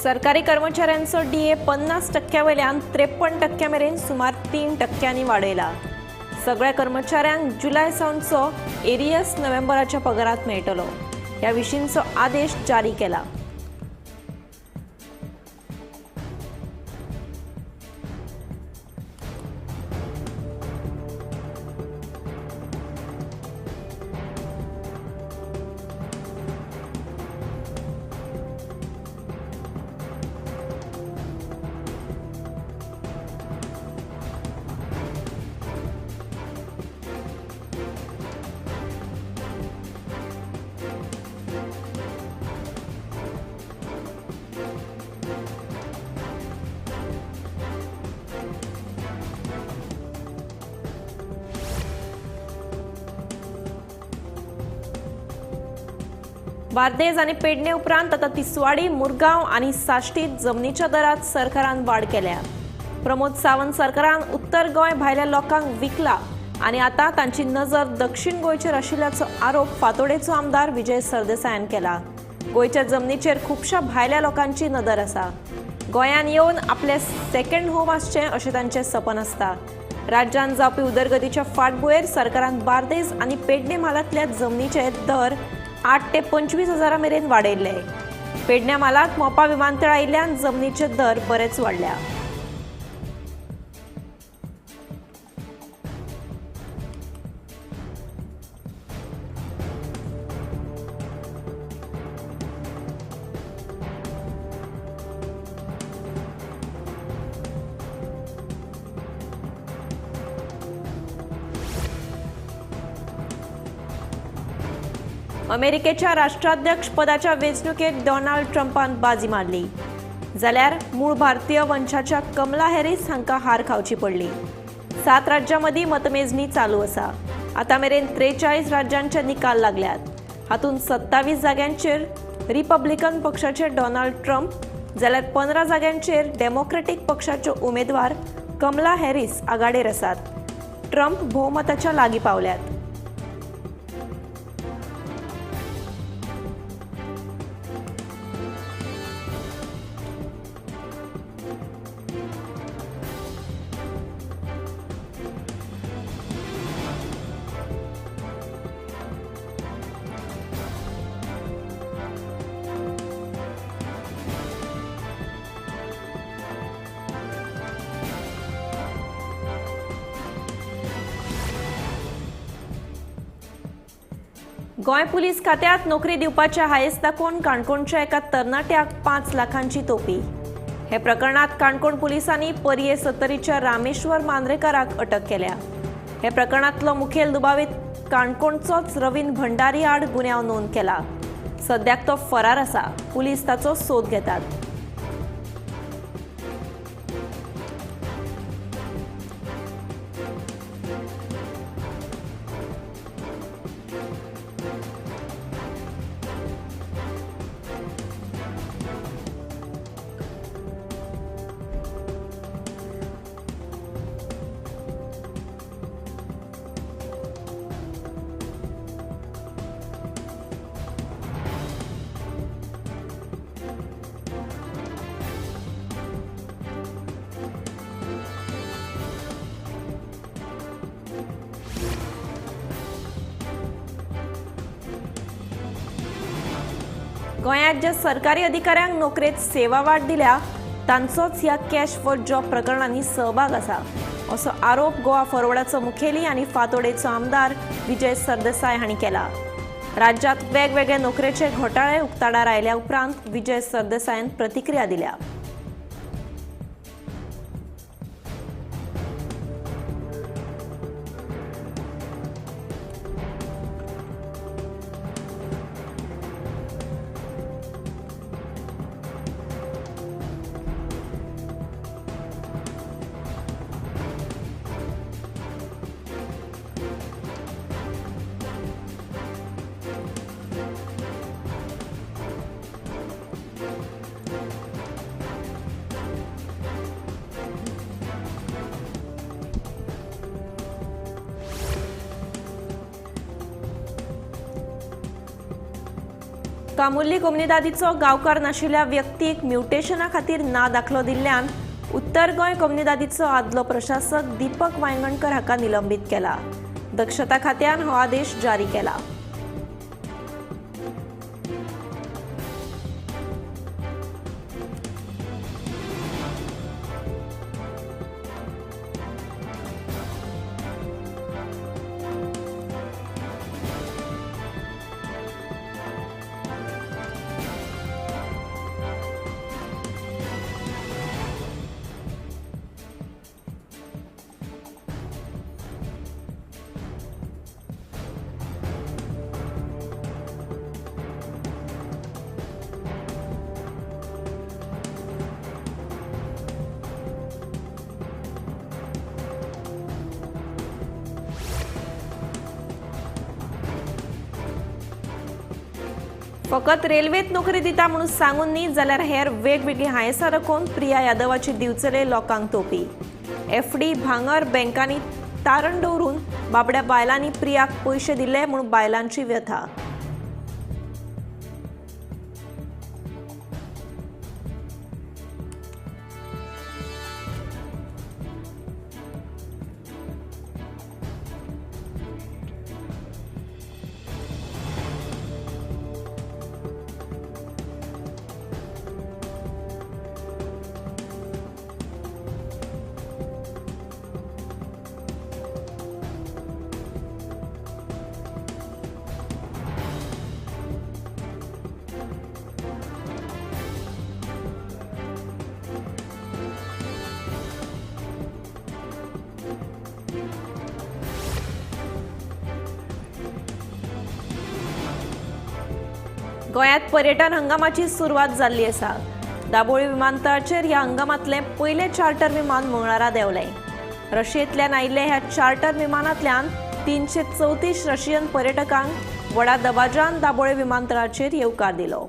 सरकारी कर्मचाऱ्यांचो डीए 50% वयल्यान 53% मेरेन सुमार 3% वाडयला। सगळ्या कर्मचाऱ्यांक जुलय सावनचो एरियस नोव्हेंबराच्या पगारात मेळटलो। ह्या विशींचो आदेश जारी केला। बार्देज आनी पेडणे उपरांत आतां तिसवाडी, मुरगांव आनी साश्टीत जमनीच्या दरात सरकारान वाड केल्या। प्रमोद सावंत सरकारान उत्तर गोंय भायल्या लोकांक विकला आनी आतां तांची नजर दक्षिण गोंयचेर आशिल्ल्याचो आरोप फातोडेचो आमदार विजय सरदेसायान केला। गोंयच्या जमनीचेर खुबश्या भायल्या लोकांची नदर आसा। गोंयान येवन आपले सेकंड होम आसचें अशें तांचें सपन आसता। राज्यांत जावपी उदरगतीच्या फाटभुंयेर सरकारान बार्देज आनी पेडणे म्हालांतल्या जमनीचे दर 8 ते 25 हजारां मेरेन वाडयल्ले। पेडण्या म्हालांत मोपा विमानतळ आयिल्ल्यान जमनीचे दर बरेच वाडल्या। अमेरिकेच्या राष्ट्राध्यक्ष पदाच्या वेंचणुकेत डोनाल्ड ट्रंपान बाजी मारली, जाल्यार मूळ भारतीय वंशाच्या कमला हॅरिस हांकां हार खावची पडली। 7 राज्यां मदीं मतमेजणी चालू आसा। आतां मेरेन 43 राज्यांचे निकाल लागल्यात। हातूंत 27 जाग्यांचेर रिपब्लिकन पक्षाचे डोनाल्ड ट्रंप जाल्यार 15 जाग्यांचेर डेमोक्रेटीक पक्षाच्यो उमेदवार कमला हॅरिस आघाडेर आसात। ट्रंप भोवमताच्या लागीं पावल्यात। गोंय पुलीस खात्यात नोकरी दिवपाच्या हायेस दाखोवन काणकोणच्या एका तरणाट्याक 5 लाखांची तोपी। हे प्रकरणात काणकोण पुलिसांनी पर्ये सत्तरीच्या रामेश्वर मांद्रेकाराक अटक केल्या। हे प्रकरणातलो मुखेल दुबावीत काणकोणचोच रवीन भंडारी आड गुन्यांव नोंद केला। सद्याक तो फरार आसा। पुलीस ताचो सोद घेतात। गोंयांत ज्या सरकारी अधिकाऱ्यांक नोकरेत सेवा वाड दिल्या तांचोच ह्या कॅश फॉर जॉब प्रकरणांनी सहभाग आसा असो आरोप गोवा फॉरवर्डाचो मुखेली आनी फातोडेचो आमदार विजय सरदेसाय हांणी केला। राज्यांत वेगवेगळे नोकरेचे घोटाळे उक्ताडार आयल्या उपरांत विजय सरदेसायान प्रतिक्रिया दिल्या। कामुर्ली कोमुनिदादीचो गांवकार नाशिल्ल्या व्यक्तीक म्युटेशना खातीर ना दाखलो दिल्ल्यान उत्तर गोंय कोमुनिदादीचो आदलो प्रशासक दीपक वायंगणकर हाका निलंबीत केला. दक्षता खात्यान हो आदेश जारी केला. फकत रेल्वेत नोकरी दिता म्हणून सांगून न्ही जाल्यार हेर वेगवेगळी हांयसां रकोवन प्रिया यादवाची दिवचले लोकांक तोपी. एफडी भांगर बँकांनी तारण दवरून बाबड्या बायलांनी प्रियाक पयशे दिले म्हूण बायलांची व्यथा. गोंयांत पर्यटन हंगामाची सुरवात जाल्ली आसा. दाबोळी विमानतळाचेर ह्या हंगामांतलें पयलें चार्टर विमान मंगळारा देंवलें. रशियेंतल्यान आयिल्ल्या ह्या चार्टर विमानांतल्यान 334 रशियन पर्यटकांक व्हडा दबाज्यान दाबोळे विमानतळाचेर येवकार दिलो.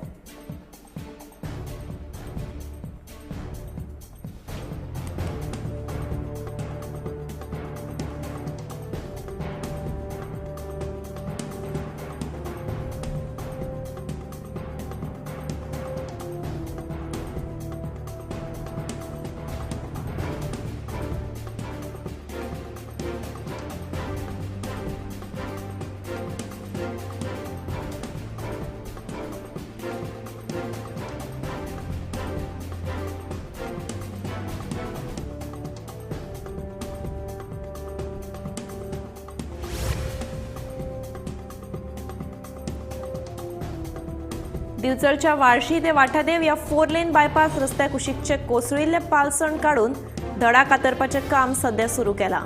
दिवचलच्या वाळशी ते वाठादेव ह्या 4 लेन बायपास रस्त्या कुशीकचे कोसळिल्ले पालसण काडून धडा कातरपाचें काम सध्या सुरू केलां.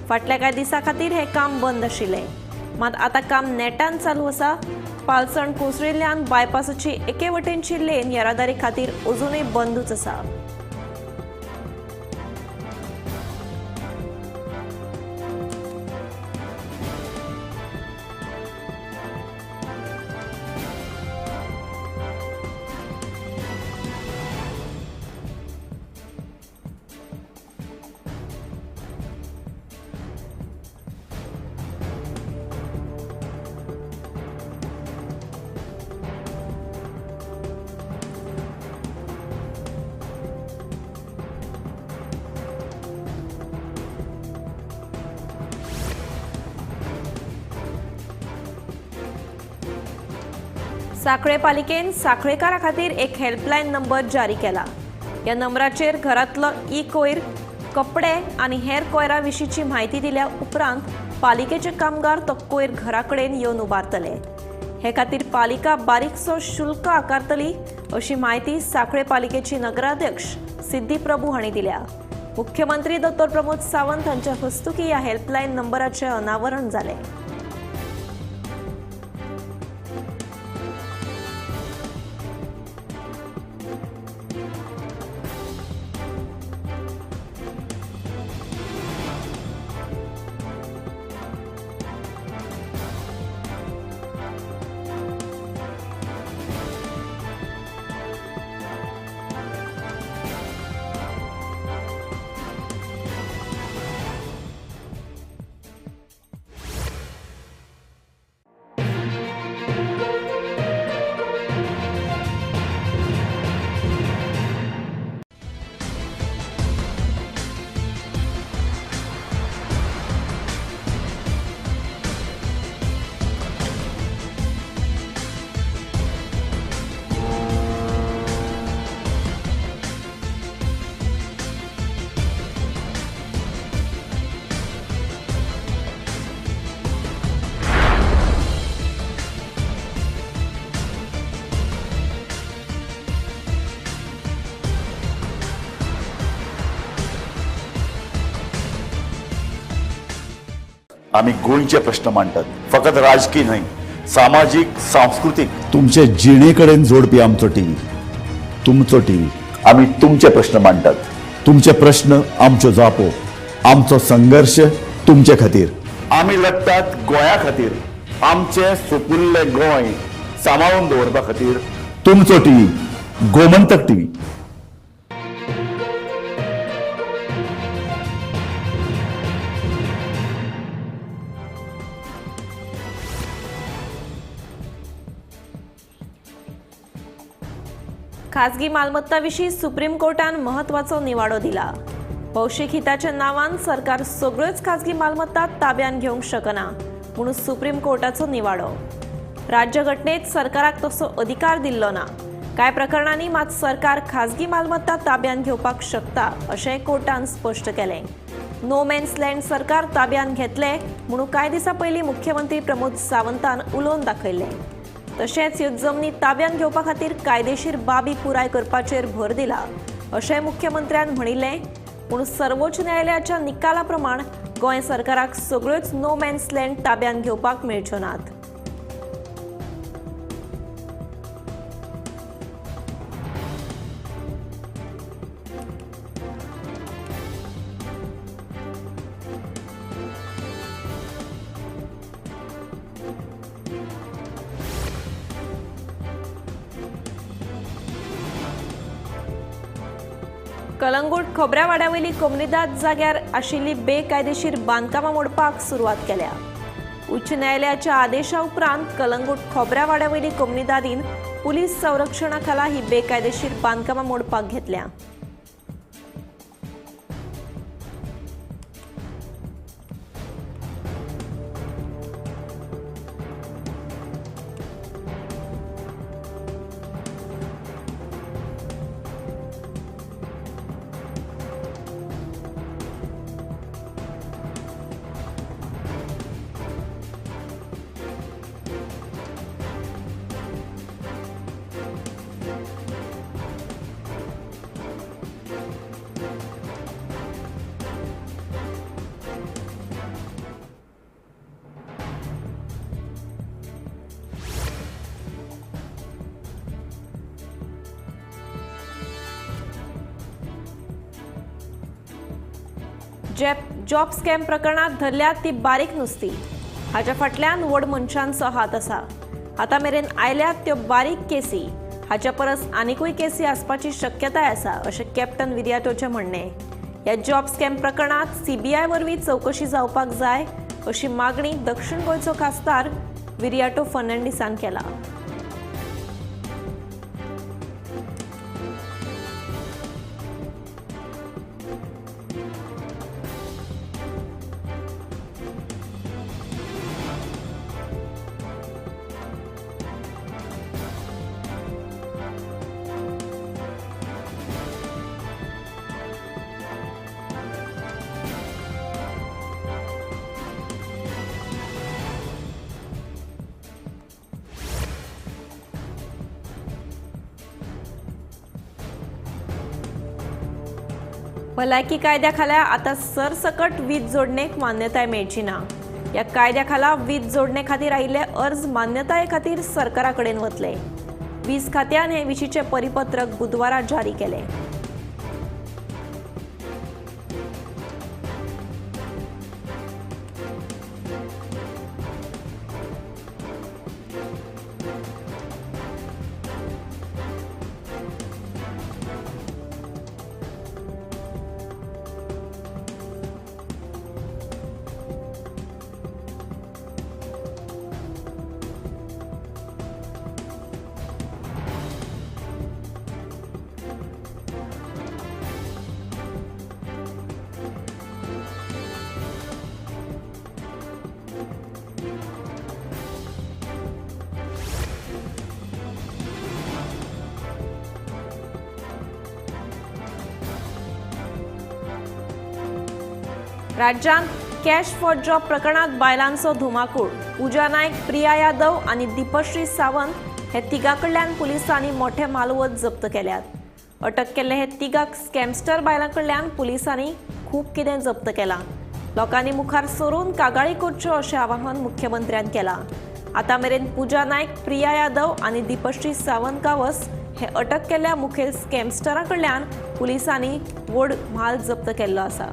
फाटल्या कांय दिसां खातीर हें काम बंद आशिल्लें, मात आतां काम नेटान चालू आसा. पालसण कोसळिल्ल्यान बायपासाची एके वटेनची लेन येरादारी खातीर अजुनूय बंदूच आसा. साखळे पालिकेन साखळेकारा खातीर एक हेल्पलायन नंबर जारी केला. ह्या नंबराचेर घरांतलो ई कोयर, कपडे आनी हेर कोयरा विशींची म्हायती दिल्या उपरांत पालिकेचे कामगार तो कोयर घरा कडेन येवन उबारतले. हे खातीर पालिका बारीकसो शुल्क आकारतली अशी म्हायती साखळे पालिकेची नगराध्यक्ष सिद्धी प्रभू हांणी दिल्या. मुख्यमंत्री डॉ प्रमोद सावंत हांच्या हस्तुकीं ह्या हेल्पलायन नंबराचें अनावरण जालें. आमी गोंयचे प्रश्न मांडटात, फकत राजकीय न्हय, सामाजीक, सांस्कृतीक, तुमचे जिणे कडेन जोडपी आमचो टीव्ही, तुमचो टीव्ही. आमी तुमचे प्रश्न मांडटात, तुमचे प्रश्न आमच्यो जापो, आमचो संघर्श तुमचे खातीर. आमी लढटात गोंया खातीर, आमचें सुपुल्लें गोंय सांबाळून दवरपा खातीर. तुमचो टीव्ही, गोमंतक टीव्ही. खाजगी मालमत्ताविशीं सुप्रीम कोर्टान म्हत्वाचो निवाडो दिला. भौशीक हिताच्या नांवान सरकार सगळ्योच खाजगी मालमत्ता ताब्यात घेवंक शकना म्हणून सुप्रीम कोर्टाचो निवाडो. राज्यघटनेत सरकाराक तसो अधिकार दिल्लो ना. कांय प्रकरणांनी मात सरकार खाजगी मालमत्ता ताब्यात घेवपाक शकता अशें कोर्टान स्पश्ट केलें. नो मॅन्स लँड सरकार ताब्यात घेतले म्हणून कांय दिसां पयलीं मुख्यमंत्री प्रमोद सावंतान उलोवन दाखयल्लें. तशेंच ह्यो जमनी ताब्यात घेवपा खातीर कायदेशीर बाबी पुराय करपाचेर भर दिला अशें मुख्यमंत्र्यान म्हणिल्लें. पूण सर्वोच्च न्यायालयाच्या निकाला प्रमाण गोंय सरकाराक सगळ्योच नो मॅन्स लँड ताब्यात घेवपाक मेळच्यो नात. कलंगूट खोबऱ्यावाड्यावयली कोमनिदाद जाग्यार आशिल्ली बेकायदेशीर बांदकामां मोडपाक सुरवात केल्या. उच्च न्यायालयाच्या आदेशा उपरांत कलंगूट खोबऱ्यावाड्यावयली कोमनिदादीन पुलीस संरक्षणा खाला ही बेकायदेशीर बांदकामां मोडपाक घेतल्या. जॉब स्कॅम प्रकरणात धरल्यात ती बारीक नुस्ती. हाच्या फाटल्यान व्हड मनशांचो हात आसा. आतां मेरेन आयल्यात त्यो बारीक केसी, हाच्या परस आनिकूय केसी आसपाची शक्यताय आसा अशें कॅप्टन विरियाटोचें म्हणणें. ह्या जॉब स्कॅम प्रकरणात सीबीआय वरवीं चवकशी जावपाक जाय अशी मागणी दक्षिण गोंयचो खासदार विरियाटो फर्नांडीसान केला. भलायकी कायद्या खाला आतां सरसकट वीज जोडणेक मान्यताय मेळची ना. ह्या कायद्या खाला वीज जोडणे खातीर आयिल्ले अर्ज मान्यताये खातीर सरकारा कडेन वतले. वीज खात्यान हे विशींचें परिपत्रक बुधवारा जारी केलें. राज्यांत कॅश फॉर जॉब प्रकरणात बायलांचो धुमाकूळ. पूजा नायक, प्रिया यादव आनी दीपश्री सावंत हे तिगां कडल्यान पुलिसांनी मोठे मालवत जप्त केल्यात. अटक केल्ले हे तिगां स्कॅमस्टर बायलां कडल्यान पुलिसांनी खूब कितें जप्त केलां. लोकांनी मुखार सरून कागाळी करच्यो अशें आवाहन मुख्यमंत्र्यान केलां. आतां मेरेन पूजा नायक, प्रिया यादव आनी दीपश्री सावंत गांवस हे अटक केल्ल्या मुखेल स्कॅमस्टरां कडल्यान पुलिसांनी व्हड म्हाल जप्त केल्लो आसा.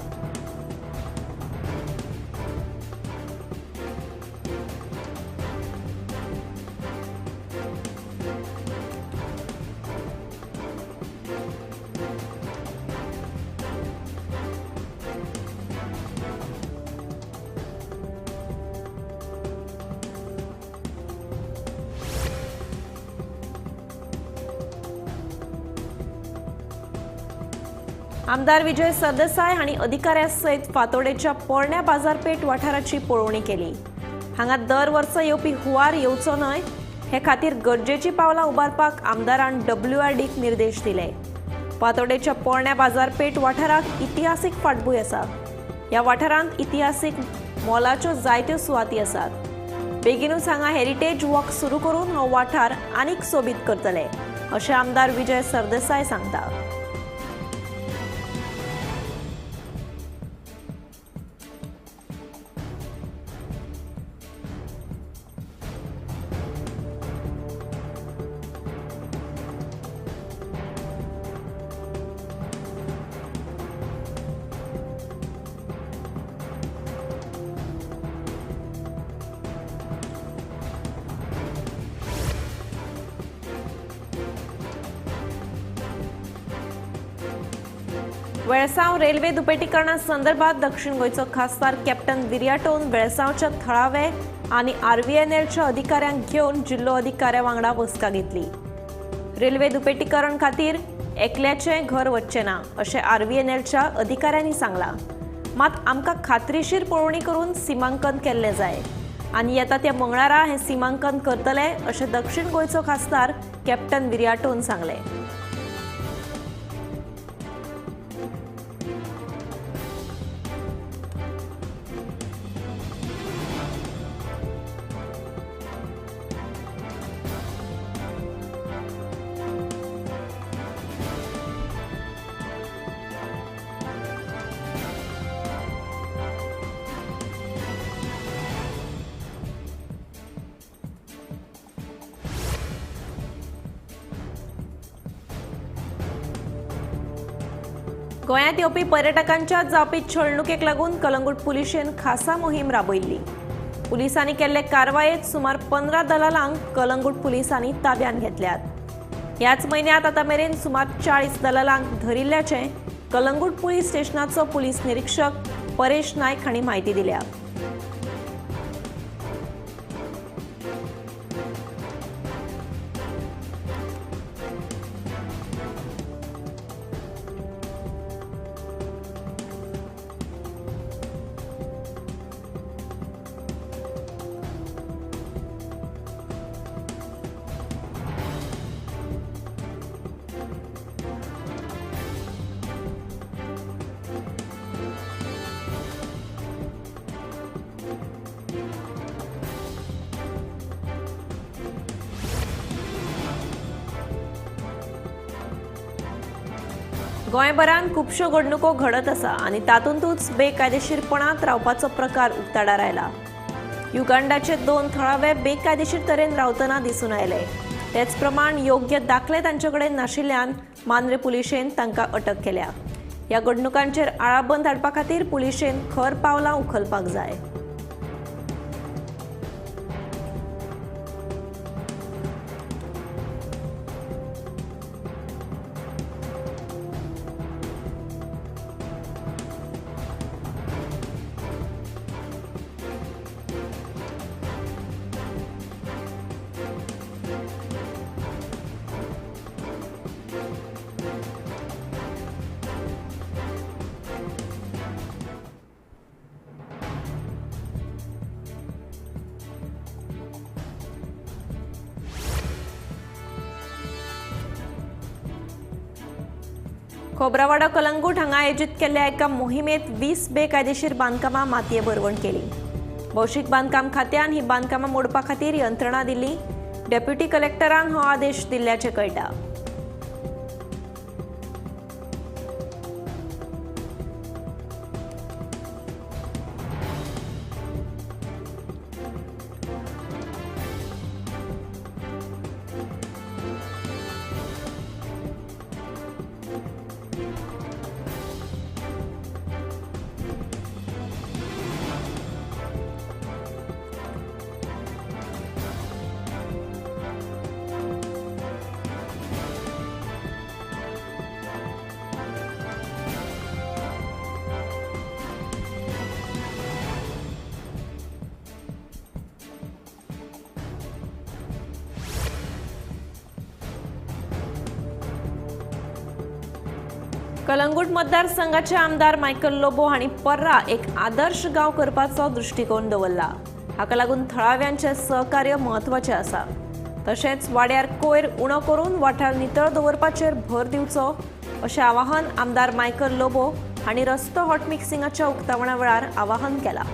आमदार विजय सरदेसाय हांणी अधिकाऱ्यां सयत फातोडेच्या पोरण्या बाजारपेठ वाठाराची पळोवणी केली. हांगा दर वर्सा येवपी हुंवार येवचो न्हय हे खातीर गरजेची पावलां उबारपाक आमदारान डब्ल्यूआरडीक निर्देश दिले. फातोडेच्या पोरण्या बाजारपेठ वाठाराक इतिहासीक फाटभूंय आसा. ह्या वाठारांत इतिहासीक मोलाच्यो जायत्यो सुवाती आसात. बेगीनूच हांगा हेरिटेज वॉक सुरू करून हो वाठार आनीक सोबीत करतले अशें आमदार विजय सरदेसाय सांगता. वेळसांव रेल्वे दुपेटीकरणा संदर्भात दक्षिण गोंयचो खासदार कॅप्टन विरियाटोन वेळसांवच्या थळावे आनी आरव्हीएनएलच्या अधिकाऱ्यांक घेवन जिल्लो अधिकाऱ्या वांगडा बसका घेतली. रेल्वे दुपेटीकरण खातीर एकल्याचें घर वचचें ना अशें आरव्हीएनएलच्या अधिकाऱ्यांनी सांगलां. मात आमकां खात्रीशीर पळोवणी करून सिमांकन केल्लें जाय आनी येता त्या मंगळारा हें सिमांकन करतले अशें दक्षिण गोंयचो खासदार कॅप्टन विरियाटोन सांगलें. गोंयांत येवपी पर्यटकांच्या जावपी छळणुकेक लागून कलंगूट पुलिशेन खासा मोहीम राबयल्ली. पुलिसांनी केल्ले कारवायेत सुमार 15 दलालांक कलंगूट पुलिसांनी ताब्यांत घेतल्यात. ह्याच म्हयन्यांत आतां मेरेन सुमार 40 दलालांक धरिल्ल्याचें कलंगूट पुलीस स्टेशनाचो पुलीस निरीक्षक परेश नायक हांणी म्हायती दिल्या. गोंयभरान खुबश्यो घडणुको घडत आसा आनी तातूंतूच बेकायदेशीरपणांत रावपाचो प्रकार उक्ताडार आयला. युगांडाचे 2 थळावे बेकायदेशीर तरेन रावतना दिसून आयले. तेच प्रमाण योग्य दाखले तांचे कडेन नाशिल्ल्यान मांद्रे पुलिशेन तांकां अटक केल्या. ह्या घडणुकांचेर आळाबंद हाडपा खातीर पुलिशेन खर पावलां उखलपाक जाय. खोब्रावाडो कलंगूट हांगा आयोजीत केल्ल्या एका मोहिमेत 20 बेकायदेशीर बांदकामां मातये भरवण केली. भौशीक बांदकाम खात्यान ही बांदकामां मोडपा खातीर यंत्रणा दिली. डेप्युटी कलेक्टरान हो आदेश दिल्ल्याचें कळटा. कलंगूट मतदारसंघाचे आमदार मायकल लोबो हांणी पर्रा एक आदर्श गांव करपाचो दृश्टिकोन दवरला. हाका लागून थळाव्यांचें सहकार्य म्हत्वाचें आसा. तशेंच वाड्यार कोयर उणो करून वाठार नितळ दवरपाचेर भर दिवचो अशें आवाहन आमदार मायकल लोबो हांणी रस्तो हॉट मिक्सिंगाच्या उक्तावणा वेळार आवाहन केलां.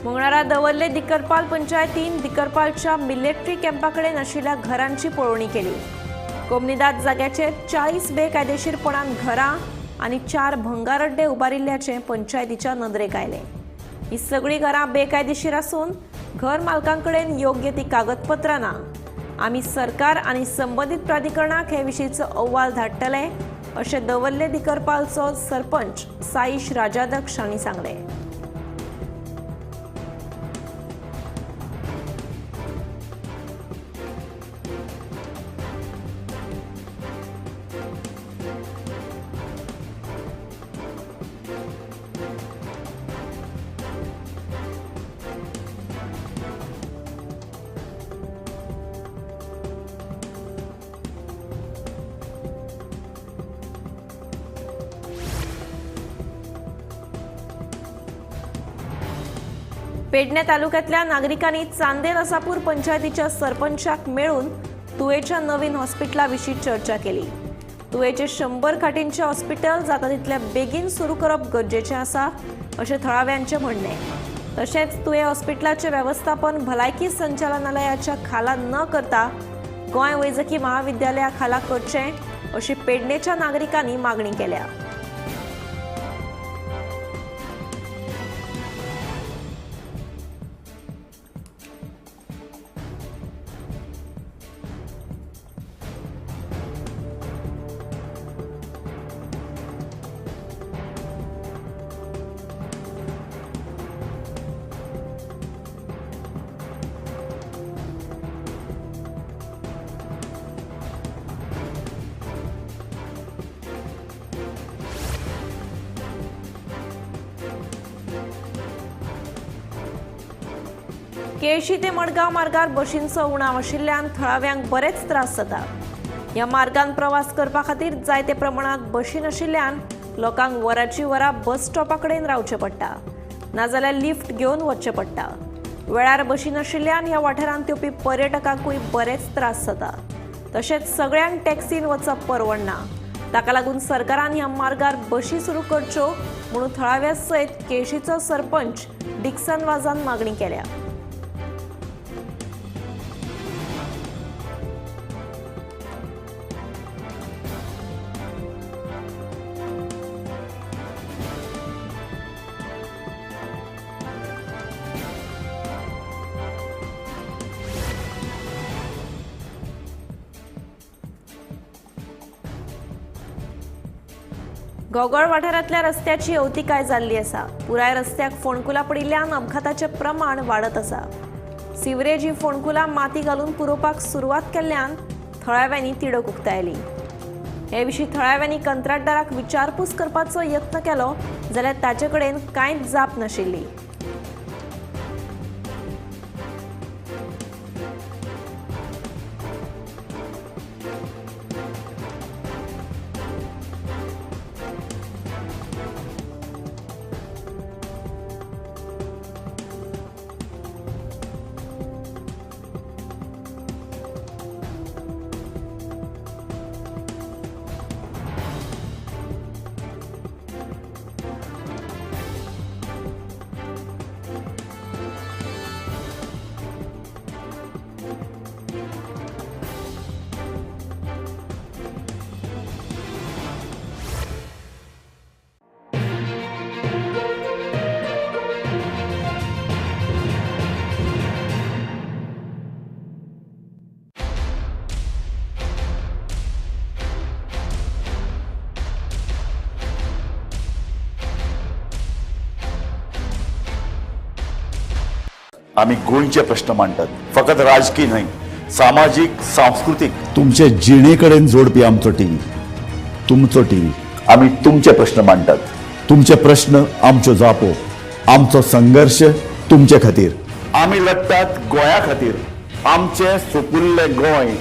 मंगळारा दवर्ले दिकरपाल पंचायतीन दिकरपालच्या मिलिटरी कॅम्पाकडेन आशिल्ल्या घरांची पळोवणी केली. कोमनिदाद जाग्याचेर 40 बेकायदेशीरपणान घरां आनी 4 भंगारड्डे उबारिल्ल्याचें पंचायतीच्या नदरेक आयलें. ही सगळीं घरां बेकायदेशीर आसून घर मालकांकडेन योग्य ती कागदपत्रां ना. आमी सरकार आनी संबंदीत प्राधिकरणाक हे विशींचो अहवाल धाडटले अशें दवर्ले दिकरपालचो सरपंच साईश राजाध्यक्ष हांणी सांगलें. पेडणे तालुक्यातल्या नागरिकांनी चांदेल असापूर पंचायतीच्या सरपंचाक मेळून तुयेच्या नवीन हॉस्पिटला विशीं चर्चा केली. तुयेचे 100 खाटींचे हॉस्पिटल जाता तितले बेगीन सुरू करप गरजेचें आसा अशें थळाव्यांचें म्हणणें. तशेंच तुये हॉस्पिटलाचें वेवस्थापन भलायकी संचालनालयाच्या खाला न करता गोंय वैजकी महाविद्यालया खाला करचें अशी पेडणेच्या नागरिकांनी मागणी केल्या. केळशी ते मडगांव मार्गार बशींचो उणाव आशिल्ल्यान थळाव्यांक बरेच त्रास जाता. ह्या मार्गान प्रवास करपा खातीर जायते प्रमाणांत बशी नाशिल्ल्यान लोकांक वराची वरां बस स्टॉपा कडेन रावचें पडटा, नाजाल्यार लिफ्ट घेवन वचचें पडटा. वेळार बशी नाशिल्ल्यान ह्या वाठारांत येवपी पर्यटकांकूय बरेच त्रास जाता. तशेंच सगळ्यांक टॅक्सीन वचप परवडना. ताका लागून सरकारान ह्या मार्गार बशी सुरू करच्यो म्हणून थळाव्या सयत केळशीचो सरपंच डिक्सन वाजान मागणी केल्या. गोगोळ वाठारांतल्या रस्त्याची अवतिकाय जाल्ली आसा. पुराय रस्त्याक फोंडकुलां पडिल्ल्यान अपघाताचें प्रमाण वाडत आसा. सिवरेज ही फोंडकुलां माती घालून पुरोवपाक सुरवात केल्ल्यान थळाव्यांनी तिडक उक्तायली. हे विशीं थळाव्यांनी कंत्राटदाराक विचारपूस करपाचो यत्न केलो जाल्यार ताचे कडेन कांयच जाप नाशिल्ली. आमी गोंयचे प्रश्न मांडटात. फकत राजकी न्हय, सामाजीक, सांस्कृतीक, तुमचे जिणे कडेन जोडपी आमचो टीव्ही, तुमचो टीव्ही. आमी तुमचे प्रश्न मांडटात. तुमचे प्रश्न आमच्यो जापो, आमचो संघर्श तुमचे खातीर. आमी लडटात गोंया खातीर. आमचें सुपुल्लें गोंय.